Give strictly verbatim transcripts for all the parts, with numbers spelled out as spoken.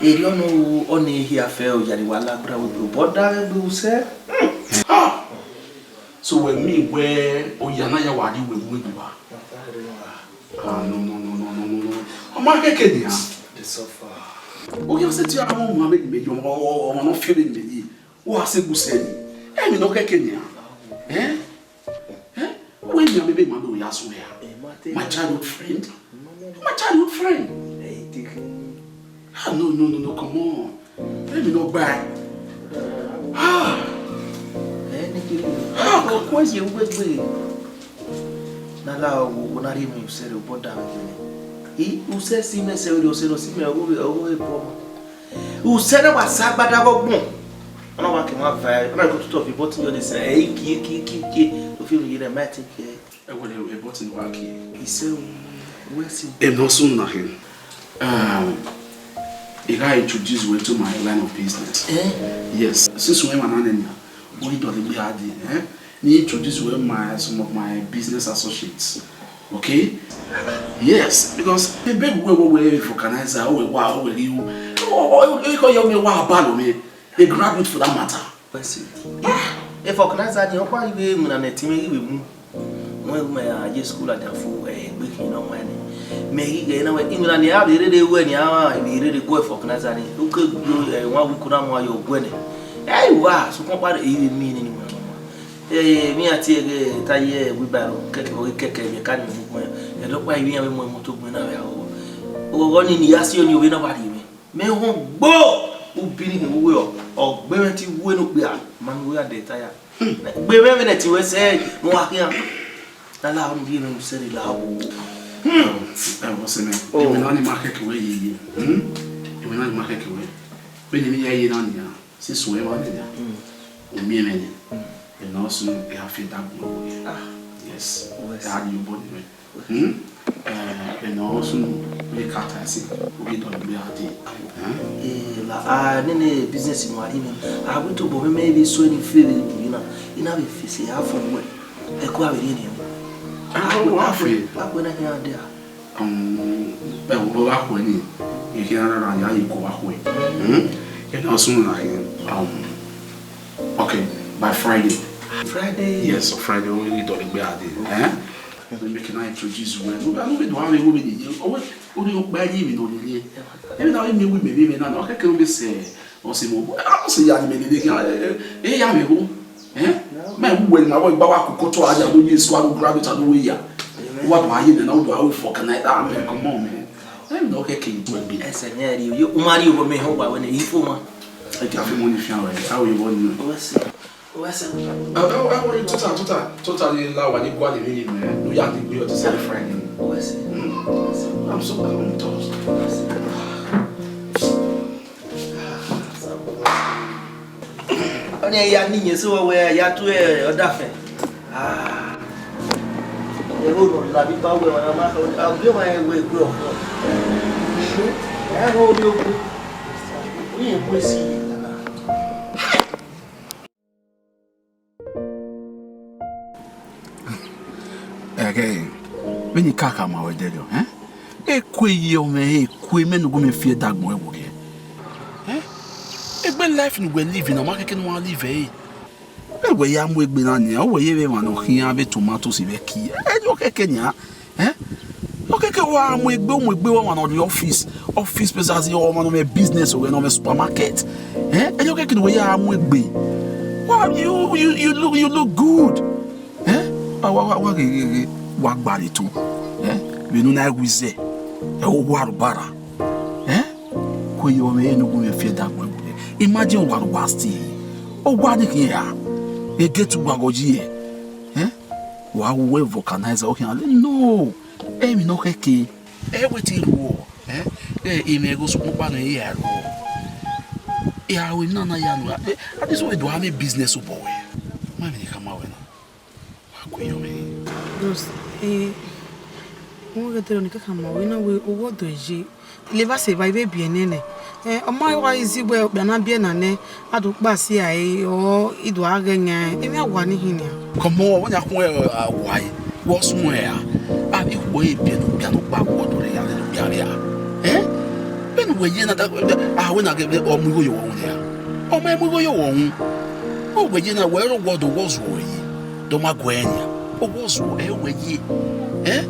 Erriọ ne ọ ru ọnii hia fẹ, ọ ya rre wa la gberra wẹ obọ da vbe gbe usẹ. Ah! So wẹ mean wẹ ọ ya na ya wa rrie uwẹ vbe uwẹ gbe uwa? Ah, no, no, no. Ọ ma kẹkẹ nian. Ọ khian sẹtin a mwẹ ọmwa vbene imẹ ye, ọmwa, ọmwa ne ọ fian vbene imẹ ye. Wa sẹ gu sẹ ni. Emwi ne ọ kẹkẹ nian. Eh? Eh? Wẹ nian, maybe ma do ya suẹ ya. My childhood friend. My childhood friend. Ah, no, no, no, no, come on. Emwi ne ọ gba. Ah. Ah, come on. Ye uwẹ gbe. Na la wo, wo na rhie emwi usẹ rre obọ da vbe gele. I, usẹ si mẹ sẹ vberriọ, usẹ ne ọ si mẹ, ọghe, ọghe bọ. Usẹ na wa sa agbada vbe ọgbọn. Ọ na wa ke ma va, ọ na ke tutu fi button yọ de sẹ, ẹ, iki, iki, iki, iki, o fi ru yẹrẹ, ma take care. Ẹ wẹ, ẹ, button wa kie. Isẹ o, wẹ si. Emwi ne ọ sunu na khin. Um, I gha introduce you to my line of business. Eh? Yes. Since wẹ ma na nẹ nia, wẹ i dọlegbe a dee, eh? Ne I introduce you my, some of my business associates. Okay? Yes, because the big way we were vulcanizer, we were, we were you. Oh, oh, oh, oh, you were a bad man, a graduate for that matter. Wẹ si. E vulcanizer ni, ọkpa ighẹ iwinna ne ẹtin mwẹ ghi vbe mu. Wẹ mẹ a ye school ladian fo, eh, egbe khin ne ọ wan nẹ. Mẹ ghi ghẹ na wẹ, iwinna ni a vbe rere wẹ ni a vbe rere gu vulcanizer ni. U ke gu, eh, one week na mu a yọ guẹ nẹ. Ẹ i wa, sokpan ọkpa i vbe miẹn nene iwinna nọ. Eh, emwi iran tie ẹghẹ ta ye wheelbarrow, kẹkẹ vbe kẹkẹ vbe ka ni mu gbẹn. Ẹdẹ ọkpa ivbi iran vbe mu moto gbẹn na vbe aro. Oghọghọ ni, ne I ya si ọni, ovbi na wa rhie mwẹ. Mẹ họn gbo, u bi ni hin vbe uwu, ọ gbe mwẹ te I wu ene okpia, ma ni ya dẹ ta ya. Gbe mwẹ vbene ẹtin ruẹ sẹ ne u gha khian. Na la unu rhie mwẹ unu sẹ rre la wo. Ẹ, ọse mẹ, emwi na ni ma khẹke wẹ ye ye. Hmm? Emwi na ni ma khẹke wẹ. Vbene emwi ya ye na nia. Since wẹ wa nẹ nia, u miẹn mwẹ nẹ, ẹ na ọ sunu, ẹ ha fi ẹdẹ agbọn wẹ. Ah. Yes. Yes. Ẹ ha rhie obọ ne mwẹ. Hmm? Ẹ, ẹ na ọ sunu, vbe ka ta ẹse, u ghi dọlegbe a dee. Eh? Eh, la, a, nene business ne uwa rhie mwẹ, a wẹ tobọ mwẹ, mẹ vbe sẹ ne I fe vbe ru na, I na vbe fe ẹse ya fo wẹ, ẹko a vbe rhie ne mwẹ. Ah, wa fe. A wẹ na khian dee a. Um, ẹ, ọ gha khuẹ ni, I khian rara ya ye ko wa khuẹ. Hmm? Ẹ na ọ sunu na khin, um, okay, by Friday. Friday? Yes, Friday, u ghi dọlegbe a dee. Eh? Let me, can I introduce you? Well, I don't know, I don't know, I don't know, I don't know, I don't know, I don't know, I don't know, I don't know, I don't know, ọ khẹke ne ọ vbe sẹ, ọ sẹ mẹ, ọ sẹ ya ni mẹ dede khian, ẹ, ẹ, ẹ ya mwẹ igho, ẹ? Mẹ wu wẹ ne ma vbe gba wa koko otọ a ya do ye school, a do graduate, a do we ya. Wa do a ye nẹ na, u do a we fuck na, that man, come on, man. Ẹ, no khẹke ne I tuẹ gbe. Ẹsẹ ne ẹ rhie, u ma rhie obọ mẹ họn gba wẹ nẹ, I fo ma. Ẹ dia fi money fian wẹ, a we wọ ni. Wẹ sẹ. Wẹ sẹ. Ẹ, ẹ, ẹ, tota, tota, tota ni la wa ni gua ni vbe ni mẹ, u ya ni gbe ọtí sẹ Friday. Wẹ sẹ. Mm. I'm so, I'm touched. Wẹ sẹ. Ọni ya ni yẹn so wẹ ya tu ẹ ọdafẹn. Ah. Ẹ wo nọ la bi ba wẹ ọna ma, ọ bi ọmwa ẹn wẹ gbe ọfọ. Ẹ wo ri ogun. Ri egun esi. Ẹghẹ, vbene I ka khama ruẹ ẹdẹrriọ, ẹn? Eku ye ọmwẹ, eku mẹ ne u gu mwẹ fi ẹdẹ agbọn ẹvbo rhie. Ẹn? Egbe life ne uwẹ live na, ọ ma khẹke ne u wa live ẹre. Vbe wẹ ya mu egbe na nian, uwẹ ye vbe emwa ne ọ khian vbe tomatoes vbe ẹki. Ẹ, ọ khẹke nian. Ẹn? Ọ khẹke wa mu egbe, u mu egbe, ọmwa ne ọ rrie office, office space, as in, ọmwa ne ọ mwẹ business, ọmwa ne ọ mwẹ supermarket. Ẹn? Ẹ, ọ khẹke ne uwẹ ya mu egbe. Wa, you, you, you look, you look good. Ẹn? Wa, wa, wa, wa ghe, ghe, ghe, wa gba rre to. Ẹn? Vbene u na ru izẹ, ẹ, owa ru bara. Ẹn? Ku ye ọmwẹ ne u gu mwẹ fi ẹdẹ agbọn ẹvbo rhie. Imagine owa ne uwa still. Owa ni khian ra? Egate uwa ghe ọ yi ẹe. Ẹn? Wa ru wẹ vulcanizer ọ khian le? No. Emwi ne ọ khẹke. Ẹ wẹ te I ruọ. Ẹn? Ẹ, emwi ẹghoso ọkpa nọ, I ya ruọ. I a ru emwi na na ya nu. Ẹ, a dẹ so wẹ do a miẹn business obọ wẹ. Ma emwi ne I khama wẹ na. Wa ku yọ mwẹ. Dos, eh, mo ghẹ dẹrọ ne I ka khama wẹ na wẹ owa ọdọ ye. Levba sẹ evba, I vbe biẹ nẹ nẹ. Eh, ọ ma wa izi wẹ okpia na biẹ na nẹ, a do kpa si a re, ọ, I do a ghẹ yan, emwi a wa ni hin nian. Come on, wẹ ya khuẹn, eh, a wa e, wẹ ọ suẹn a, a vbe khuẹ e biẹ ne okpia ne ọ gba wẹ ọdọ rẹ ya vbe ne okpia vbe a. Eh? Vbene Wẹ ye na da, a wẹ na ghe ọ mu igho ye owẹ nia. Ọ ma mu igho ye owẹ. Wẹ ye na wẹ ro wọ do wọ zuọ yi. Do ma guẹ nia. Owọ zuọ ẹ wẹ ye. Eh?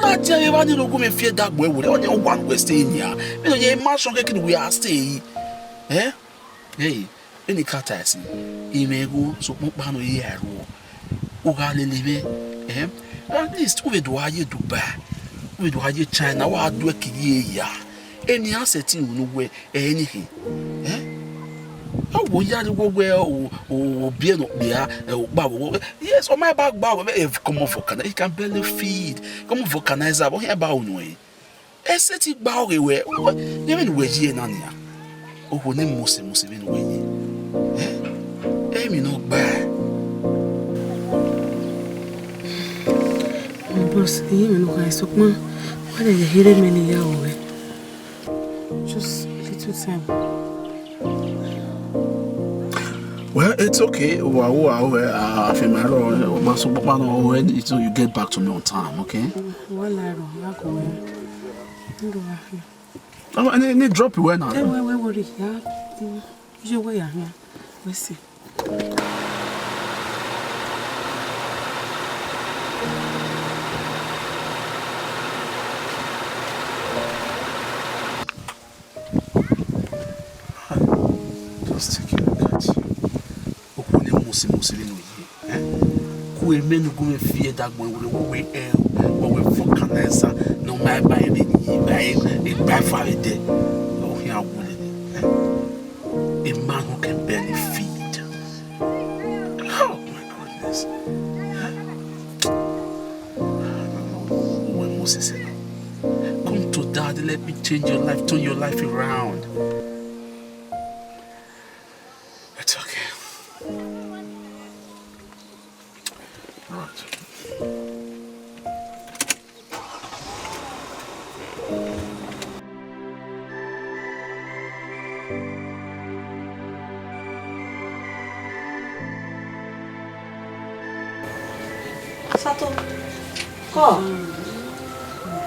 Ma tie vbe evba ni rogun mwẹ fi ẹdagbọn ẹvbo rẹ, ọ ni wa ne uwẹ stay nia. Vbene ọ ye ma sọ kekene uwẹ a stay yi. Eh? Hey, vbene I ka ta ẹse, I mwẹ igho, sokpan ọkpa nọ, I ya ruọ. U gha lele mwẹ, eh? At least, u vbe do gha ye Dubai, u vbe do gha ye China, wa do ẹki ye ya. Eni a sẹtin unu wẹ, ẹ i ni khin. Eh? A wo ya rre wẹ, wẹ o, o, o biẹ ne okpia, ẹ, okpa vbe wọ. Yes, ọ ma ba gba wẹ, ẹ, come on for Canada. He can barely feed. Come on for Canada, but he ba unu ẹre. Ẹ sẹtin gba ọghe wẹ, wẹ, ne vbene uwẹ ye na nia. Okhuo ne mose mose vbene uwẹ ye. Eh? Emwi ne ọ gba. Boss, I ye mwẹ ne u khare sokpan, wa rẹn vbe here mẹ ne I ya ru mwẹ. Just a little time. Well, it's okay. Wa, wa, wa, I feel my role. But so, but no, when it, you get back to me on time, okay? Wa la ro, wa go. Ndo wa. Oh, and then drop you where now? Eh, we, we worry. Yeah. Mm. You where ya? Yeah. We see. Just take a look at you. Okhuo ne mose mose vbene u ye, eh? Ku emẹ ne u gu mwẹ fi ẹdagbọn wẹẹ, wẹ, eh, wẹ, wẹ vulcanizer, ne ọ ma ba emwi ni ye, ba e, e gba fa vbe dẹ. Ọ khian wu lele, eh? A man who can barely feed. Oh my goodness. Eh? Wẹ Moses, eh? Come to Dad, let me change your life, turn your life around. It's okay. All right. Sato, kọ.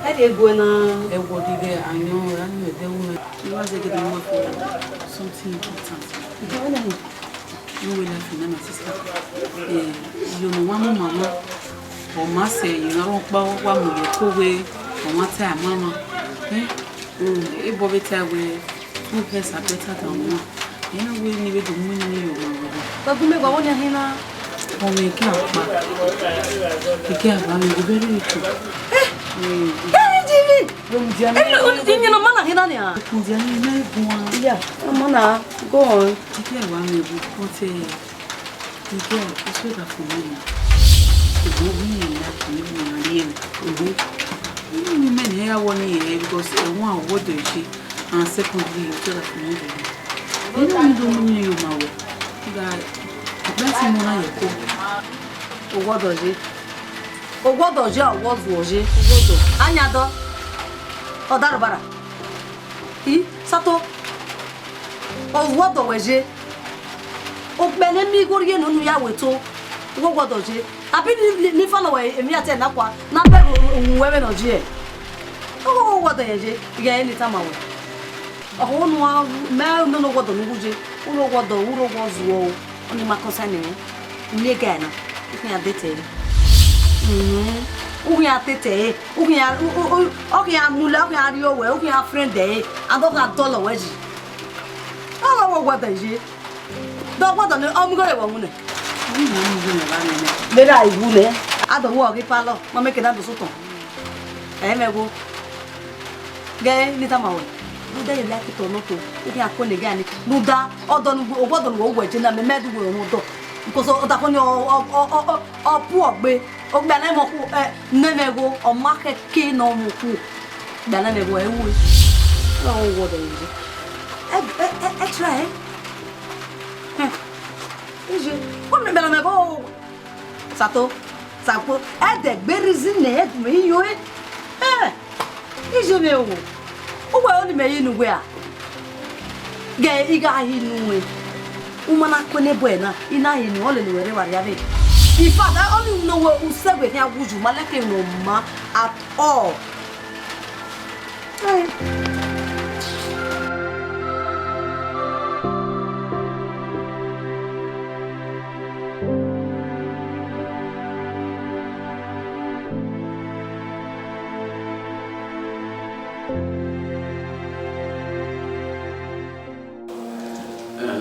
Ẹ rhie gue na. Ẹ wọ dighe ayọn ra ni ẹdẹ wu mẹ. I wa zẹgẹdẹ ma fo something important. Ẹ wẹ na. No way life na, my sister. Eh, you know, one mama, or mase, you know, don't power, one more, go away, or one time, mama. Eh? Mm, e boy be tell we, two heads are better than one. You know, we need to move in your mama. But go make one here now. Oh, we can't. We can't, we very little. Eh? Mm. Hey, Jimmy! Ẹ, ẹ, ẹ, ẹ, na mana hina nia. Ndia ni na gun. Yeah, na mana, go on. Ike wa me bu kote. Ike, o so da fun mi. Ebo mi ni na fun mi na ri e. Mhm. Ni me ne ya wo ni e, because e wan wo do ise. And secondly, o so da fun mi. Ni mi do ni yo ma wo. Ga, bẹsi mo na ye ko. Owọdọ ye. Owọdọ ye, owọzuọ ye. Owọdọ. Anyadọ. Ọdarobara. I, Sato. Owọdọ wẹ ye. Okpẹ ne mi igho rhie ne unu ya wẹ to. Owọdọ ye. Abi ni, ni, ni follow wẹ emwi a te na kua. Na bẹghe uwẹ vbene ọ ye. Owọdọ ye ye. Ighẹ ne I tama wẹ. Ọkhọ unu a, mẹ nene owọdọ ne u wu ye. U ro owọdọ, u ro owọzuọ o. Ọni ma concern mwẹ. Unu ga na, u khian date ẹre. Mhm. U khian date ẹre. U khian, u, u, u, ọ khian mu lẹ, ọ khian rrie owẹ, u khian friend ẹre. And ọ khian dọlọ wẹ yi. Ọ wa wẹ owọdọ ye. Dọ owọdọ ne, ọ mu igho rre vbe ọmwu nẹ. Ọ mu igho rre vbe ọmwu nẹ. Vbe ra iwu nẹ. A do wu ọghe palọ, ma mẹ ke na do sotọ. Ẹ mẹ wo. Ghe ne I tama wẹ, rhunmwuda ye like it or not o, u khian ko ne ghe ni. Rhunmwuda, ọdọ ne u, owọdọ ne u wẹ je na, mẹ, mẹ do wẹ ọmwa ọdọ. Because ọdafẹn ni ọ, ọ, ọ, ọ, ọ, ọ pu ọgbe, okpia na mọ khu, ẹ, ne mẹ gho, ọ ma khẹke ne ọ mu khu. Okpia na mẹ gho, ẹ wu. Ọ owọdọ ye. Ẹ, ẹ, ẹ, ẹ try, ẹ. Ẹ. Iye, ọ mẹ, mẹ na mẹ gho. Sato, Sato, ẹdẹ gbe reason nẹ, ẹ gu mwẹ iyo, ẹ. Ẹ, iye mwẹ o. Uwẹ ọni mẹ ye inu wẹ a? Ghe I gha ye inu wẹ. U ma na kue ne ẹbọ na, I na ye inu, ọ lele wẹ rre vbe arriavbe. In fact, ọni unu wẹ u sẹ wẹ khian wu ju, ma like unu ma at all. Ẹ.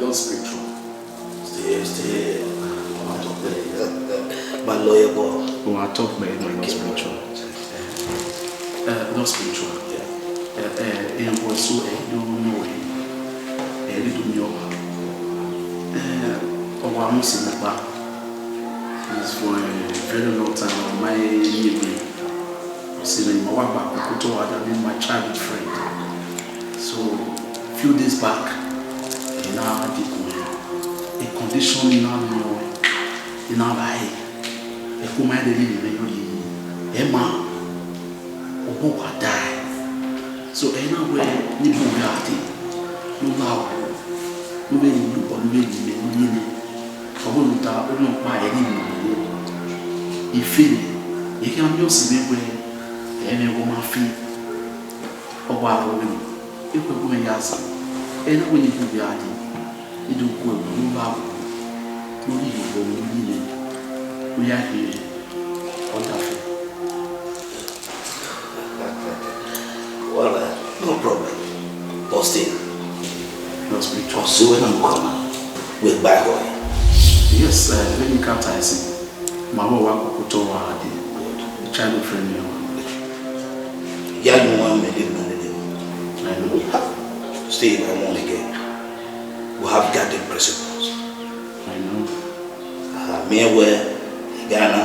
Don spiritual. Stay, stay. I want to play. My lawyer boy. Oh, I talk, man, my spiritual. Uh, not spiritual. Yeah. Uh, uh, and was so, uh, you know, uh, little me up. Uh, oh, I must say that. It's for a very long time. My neighbor. Ọse ne ima wa gba koko otọ wa da be my childhood friend. So, few days back, ẹ na deko a condition ne I na miẹn ọẹn, I na vba ẹre. Ẹko ma rẹn rhie mwẹ yọ rhie, ẹ ma, obọ wa dae. So, ẹ na wẹ ne I bu mwẹ gha dee, ne u la ru, ne u vbe rhie iyobọ, ne u vbe rhie imẹ, ne u rhie nẹ. Ọ wẹ ne u ta, u nọ ọkpa ẹre I miẹn ọẹn. I fe nẹ, I khian miẹn ọse mwẹ wẹ, ẹ mwẹ ọghọ ma fe. Ọ wa rọ vbe nọ, ekhue gu mwẹ ya zẹ, ẹ na wẹ ne I bu vbe a dee, I do gu ẹre ne u la ru, ne u rhie iyobọ, ne u rhie nẹ, ne u ya rhie ọdafẹn. Well, uh, no problem. But still, ọse wẹ na mu kọ na, wẹ gba ẹre. Yes, uh, vbene I ka tae sin, ma vbe wa koko otọ wa gha dee. Good. Childhood friend ne ọ. Ya yin uwa mẹ de na lele. I know. Still, I want again. We have guiding principles. I know. A miẹn wẹ Ghana,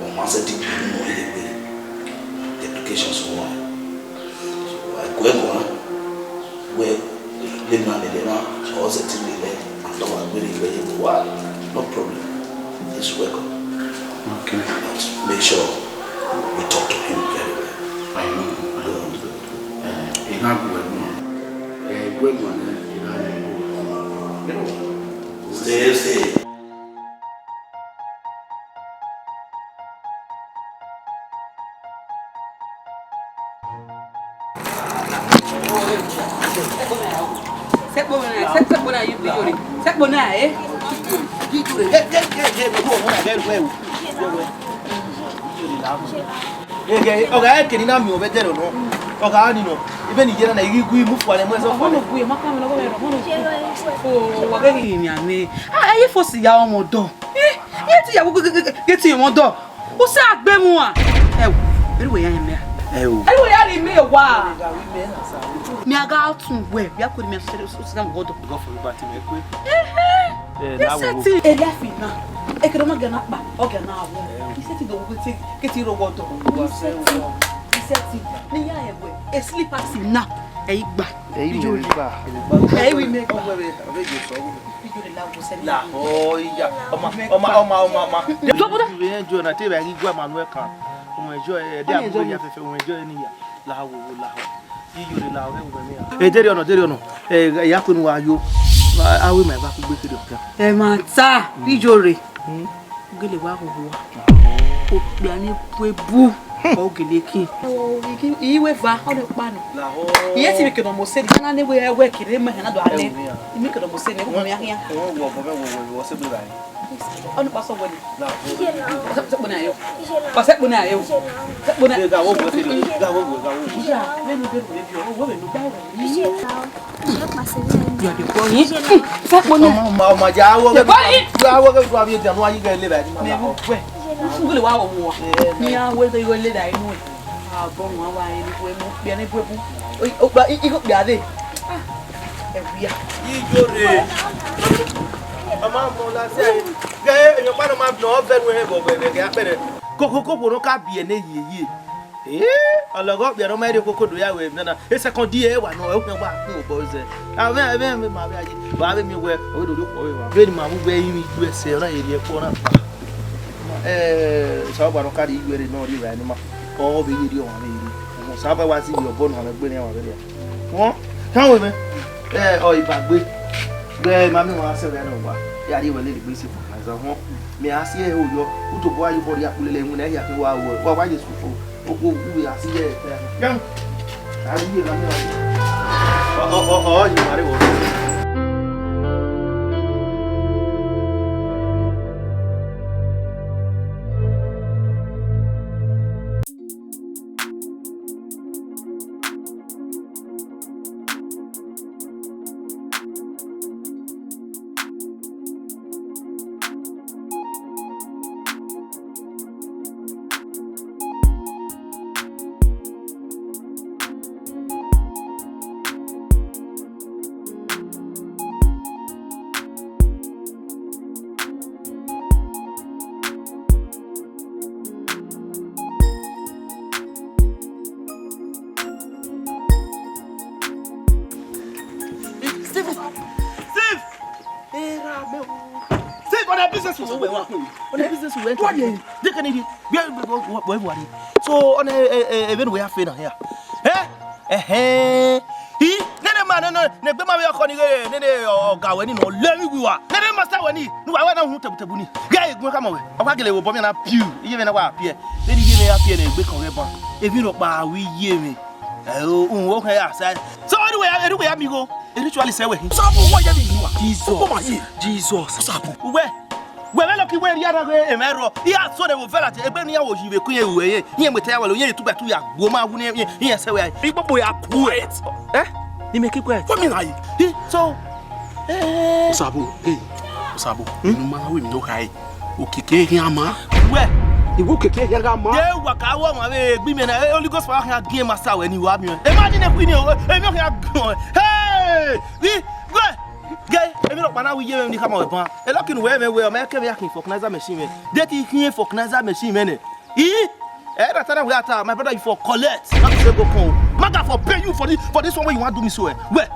ọ ma sẹtin kpe unu nọ ye egbe, the applications wan. So, I go ẹ guan, wẹ, lele na lele na, ọ sẹtin lele, and ọ wa gbe rhie vbe ye wa, no problem. It's welcome. Okay. But make sure you talk to him very well. I know, I know. Eh, I na gu ẹre guan. Eh, gu ẹre guan nẹ, I na gu ẹre guan. Stay, stay. Sẹkpo na, sẹ-, sẹkpo na, you be yore. Sẹkpo na, eh? Ẹghẹ, ọ gha kere na miẹn ovbi ẹdẹrẹ nọ. Ọ gha ni nọ. Ibe ni yena na, I ghi gu mu fua nẹ, mu ẹzọ fua nẹ. Ọmọ no gu, ma ka mẹ nọ, ọmọ no gu. O, wa ghe ghi miẹn amẹ. Ah, ẹ ye fosi ya ọmọ dọ. Eh, ye ti ya wo ge, ge, ge, ge ti ọmọ dọ. U sa gbe mu a. Ẹ wo, eri wẹ ya yẹn mẹ a. Ẹ wo. Eri wẹ ya ri mẹ wa. Mẹ a gha tun wẹ, ya kori mẹ sẹ, sẹ, sẹ, ọmọ dọ. God forbid, but mẹ kue. Ẹhẹ. Eh, na wo. Ẹ life na. Ekere ọmọ gẹ na kpa, ọ gẹ na wo. Isẹtin do wo ke ti ro wọ dọ. Isẹtin. Isẹtin. Ne ya ẹwẹ. E slippers na. Ẹ i gba. Ẹ i gba. Ẹ i wi mẹ gba. Ijore la wo sẹ ni. La, oh, iya. Ọma, ọma, ọma, ọma, ọma. Dọbọdọ. Wẹ enjoy na, te vbe ghi gua Emmanuel kan. Wẹ enjoy, ẹ, de abu ya fẹfẹ, wẹ enjoy ni ya. La wo, la wo. Iyore la wo, wẹ mi ya. Ẹ, deri ọnọ, deri ọnọ. Ẹ, ya ko nu wa yo. A, a we ma ba ku gbe kede ọkan. Ẹ ma ta, ijore. Hmm. Ugele wa hoho a. Okpia ni bu ebu, ọ gele kin. Iwe va, ọ nọ kpa nọ. Iye ti mi ke nọ mo se, ni na ne we, we kire ma na do ane. Mi ke nọ mo se ni, mo mi ahian. Ọ nọ kpa sọ wẹni. Ọ sẹ kpọ na yo. Ọ sẹ kpọ na yo. Sẹ kpọ na. Ga wo wo, ga wo wo, ga wo wo. Iya, me nu be wo, wo me nu ba wo. Yọ de kọ yin. Fẹ kpọ nẹ. Ọmọ, ọmọ, ọmọ, ja awọ gẹ. Kpọ yin. Ja awọ gẹ, wa bi dia nu ayi gẹ le ba di ma. Mẹ bu wẹ. Ufu gele wa wo wa. Ni a wẹ gẹ le da inu. A bọ wọn wa yin bu emu, kpia ni bu ebu. O, o, kpa, i, i ko kpia de. Ah, ẹ wia. Ijore. Ọmọ, ọmọ, la se. Gẹ, eyan pa no ma nọ, ọ vẹ nu he bọ, vẹ, vẹ, gẹ, akpẹrẹ. Koko, koko, no ka biẹ ne yeye. Eh, ọlọghọ kpia ne ọ ma rhie koko do ya wẹ nana. E second year wa nọ, ẹ wa khin obọ zẹ. Avbe, avbe, avbe ma vbe aye. Wa vbe miẹn wẹ, ọ vbe do rhie okhuo vbe wa. Vbene ima vbe uwẹ rinmwi igbẹsẹ, ọ na ye rhie ẹkpo na kpa. Eh, Osanobua ne ọ ka rhie iye ẹre ne ọ rhie evbare ne ima. Ọ vbe ye rhie ọmwa vbe rhie. Osanobua wa zẹ ivbi obọ ne ọ mwẹ gbe ne ọmwa vbe rhie. Wọn, kan wẹ mẹ. Eh, ọ Ibagbe. Vbe ma miẹn ọmwa sẹ vbe nọ wa. Ya rhie wẹ lele gbe isi fo. Ẹzọ wọn, mẹ a si ẹre oyọ, u tobọ a ye obọ rhie akpulele iwinna hia khin wa ruẹ, wa wa ye su fo, okhuo u vbe a si ẹre. Yan, a ru ye na mẹ wa. Ọ, ọ, ọ, ọ, yi ma re wọ. Steve! Era me o. Steve, on a business we were. On a business we were. What ye? They can eat. We are, we, we, we, we, so on a, a, a, a, when we are fair here. Eh? Eh, eh. Hi, nene ma, nene, ne gbe ma vbe ọkhọ ni ghe, nene ọga wẹ ni nọ, lẹ vbe iwiwa. Nene master wẹ ni, ne uwa wẹ na hu tebutebu ni. Ghe egun khama wẹ, ọ wa gele vbe obọ mẹ na piu, iye mwẹ na wa piẹ. Nene iye mwẹ ya piẹ ne egbe kan ghẹ ban. Emwi rhọkpa vbe iye mwẹ. Eh, o, un wo khan ya sa. So, anyway, anyway, amigo. Ritualist ẹwẹ hin. Osabu, wọ ye vbe inu a? Jesus. Ogboma ye. Jesus. Osabu. Uwẹ, wẹ vbe lọki wẹ rhia na ghe emwa ẹrọ. Iran so ne vbe ovẹn ladian, egbe ne iran wo yi vbe kun iran ru ẹre. Iran mu eta ya wẹ lo, iran ye tugba tu ya gbuo ma wu ne iran, iran sẹ wẹ. Ikpokpo ya quiet. Eh? Ni mẹ keep quiet. What mean I? Hi, so, eh. Osabu, hey, Osabu. Hmm? Inu ma na wẹ emwi ne ọ khae. Okiekie khian ma. Wẹ. Iwu okiekie khian gha ma. Ye wa ka wọ ọmwa vbe egbe imẹ na, eh, Holy Ghost fire khian gie master wẹ ni wa miẹn. Imagine if we ni, eh, emwi ọ khian gun. Hey! Ghi, ghe, emwi rhọkpa na wẹ iye mwẹ ni khama wẹ ban. E lucky ne uwẹ mwẹ wẹ, ọ ma kẹ vbe ya khin vulcanizer machine mwẹ. De te I khin vulcanizer machine mwẹ nẹ. Ih! Eh, that time we attack, my brother, you for collect. Not to say go come. Maga for pay you for this, for this one wey you wan do me so, eh. Well,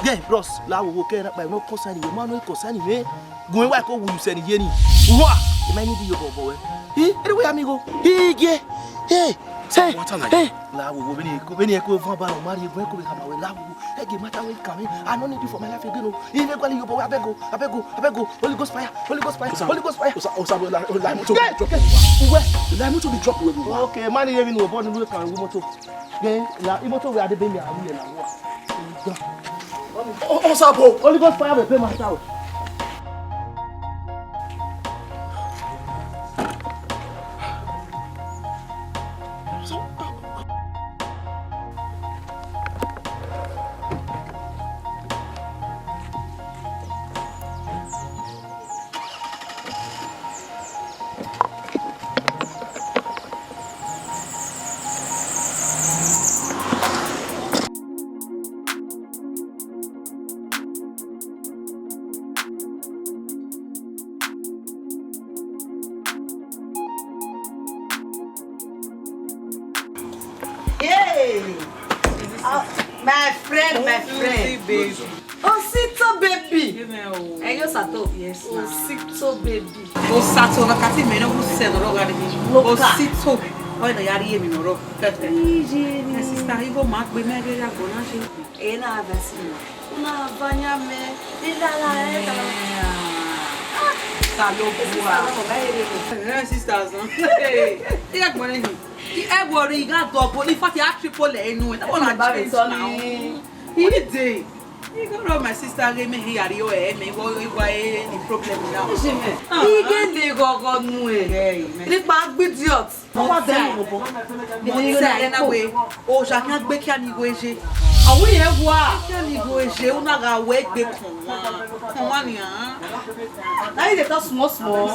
yeah, bros, la wo wo ke na pa no concern you, man, no concern you, eh. Gun wa ko wu sẹ ni ye ni. Wa, e ma ni di yo bobo we. Eh, anyway, amigo. Eh, yeah. Hey, say, hey. La wo wo, vbene, vbene ko van ba no mari, gun ko be kama we la wo. Ege matter wey come in, I no need you for my life again o. Iye mwẹ gualọ iyobọ wẹ, abeg o, abeg o, abeg o. Holy Ghost fire, Holy Ghost fire, Holy Ghost fire. Osa, Osa, la, la motor drop we. Uwẹ. La motor drop we. Okay, man, you even know about the car with motor. Then, la motor we are the baby, I will la wa. O, Osabu. Holy Ghost fire will pay master o. Hey! Uh, my friend, my friend. Osito baby. Hey, yo, Sato. Yes, ma. Osito baby. Osato, na kati me no who send no gari. Osito. Oh, no, yari me no. My sister, you go mark me, me ya go na. E na vesi. Una vanya me. Ila la e ta. Salo bua. Eh, sisters, huh? Hey, yeah, money. Ẹ wo ri ga double. In fact, I triple ẹ nu. That one I change now. What is it? You go run my sister, give me here, you, eh, me, what, what, eh, the problem now? Ige le gogo nu e. Hey, man. Nípa gbí idiot. Mo ta ẹ, mo ta ẹ na wẹ, oja khian gbe kia ni igho eje. Ọwẹ yẹn wa. Kia ni igho eje, una gha wẹ egbe kọnmwa. Kọnmwa nian. Now you dey talk small small.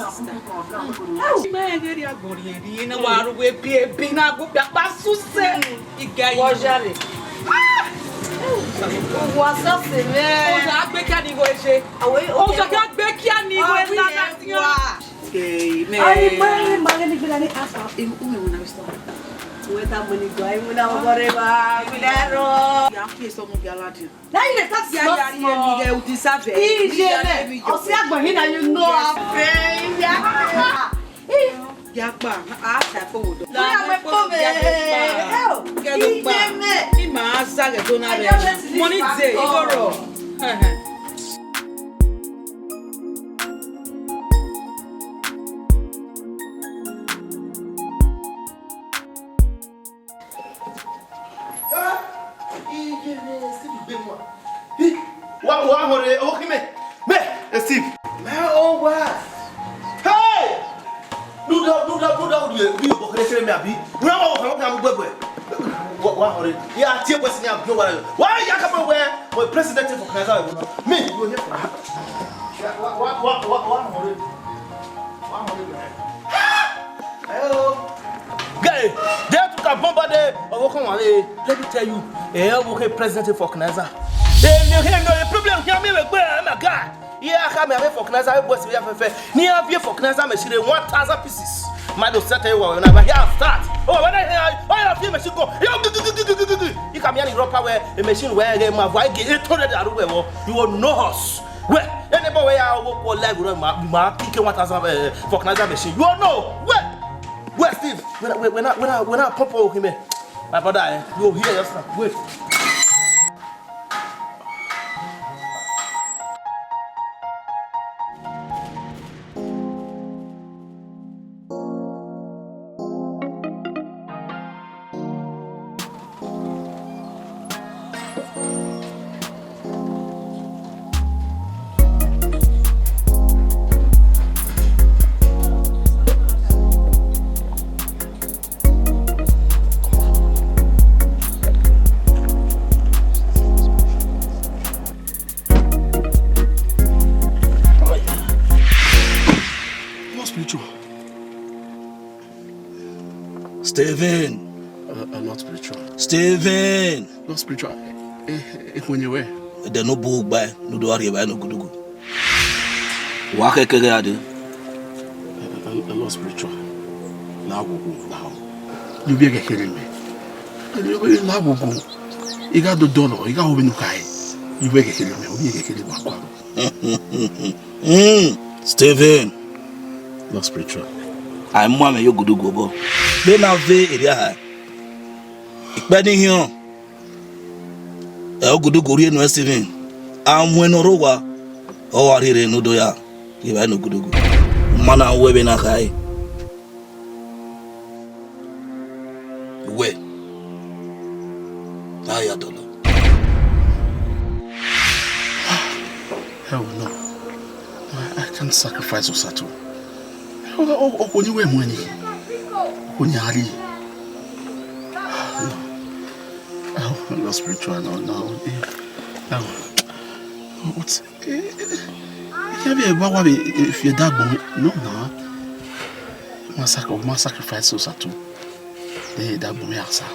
Ima ẹghẹ rhie agbọn rhie rhie na wa ru wẹ bi ebi na gu kpia kpa suse. Iga yi. Wọ jare. Wa sọ se mẹ. Oja gbe kia ni igho eje. Oja khian gbe kia ni igho eje. Amen. Ai, mãe, mãe, ni gbera ni asa. Em, ume mona bisto. Uwe ta moni go, ai mona bore ba, milero. Ya ki eso mu gala di. Na ile ta ya ya ni mi ge u deserve. Ije me. O si agbo hin na, you know. Pray, ya. Ya pa, a ta ko wo do. Ya me po me. Ije me. Ima sa ge do na re. Money dey, igoro. Wa, wa hore, o ki me. Me, eh, Steve. Me o wa. Hey! Duda, duda, duda, udu, udu, udu, kere, kere me abi. Una wa, wa, wa, wa, gbegbe. Wa, wa hore. Ya tie question ya bi wa. Wa ya ka we, we president for Canada. Me, you hear from me. Wa, wa, wa, wa, wa hore. Wa hore. Hello. Guy, they took a bomb there. Oh, come on, eh. Let me tell you. Eh, okay, president for Canada. Eh, no, no, the problem here, me, we, my guy. Iran khama avbe vulcanizer, avbe boys vbe ya fẹfẹ. Ne iran viọ vulcanizer machine one thousand pieces. Ma do set e wa wẹ na, ma hia start. O wa wẹ na, o ya fi machine go. Yo, gi, gi, gi. I ka miẹn ni rọpa wẹ, e machine wẹ ghe ma va gi e to de da ru wẹ vbọ. You will know us. Wẹ, anybody wẹ ya wo ko live rẹ ma, ma kike one thousand, eh, vulcanizer machine. You will know. Wẹ, wẹ, Steve, wẹ na, wẹ, wẹ na, wẹ na, wẹ na pump o him, eh. My brother, eh, you hear just now. Wait. Not spiritual. Stephen. Uh, uh, not spiritual. Stephen. Not spiritual. Eh, eh, eh, when you were. Ẹdẹ ne u bu gbae, ne u do gha rhie evbare ne ogudugu. Wa khẹke ghe a dee. Eh, eh, eh, not spiritual. Na ghogho, na ghogho. You be a kekere man. You be na ghogho. I gha do dọlọ, I gha ho vbene u khae. You be a kekere man, you be a kekere wa kua. Mm, Stephen. Not spiritual. A i mu amẹ ye ogudugu obọ. Vbene a ve erriọ eha, ikpẹ ni hiọn, ẹ, ogudugu rhie nuẹn Stephen. A mu ẹn ne ọ rre owa, ọ wa rhie rre ne u do ya rhie evbare ne ogudugu. Ma na wẹ vbene a khae. Wẹ, a ya dọlọ. Hell no. I, I can't sacrifice Osatu. Okhuo ni wẹ mu ẹn ni. Okhuo ni a rhie. No. Oh, not spiritual, no, no. Eh, no. What? Eh, eh, eh, I can't be a wa be, eh, if you that boy. No, no. Ma sac-, ma sacrifice Osatu. Eh, that boy, asa.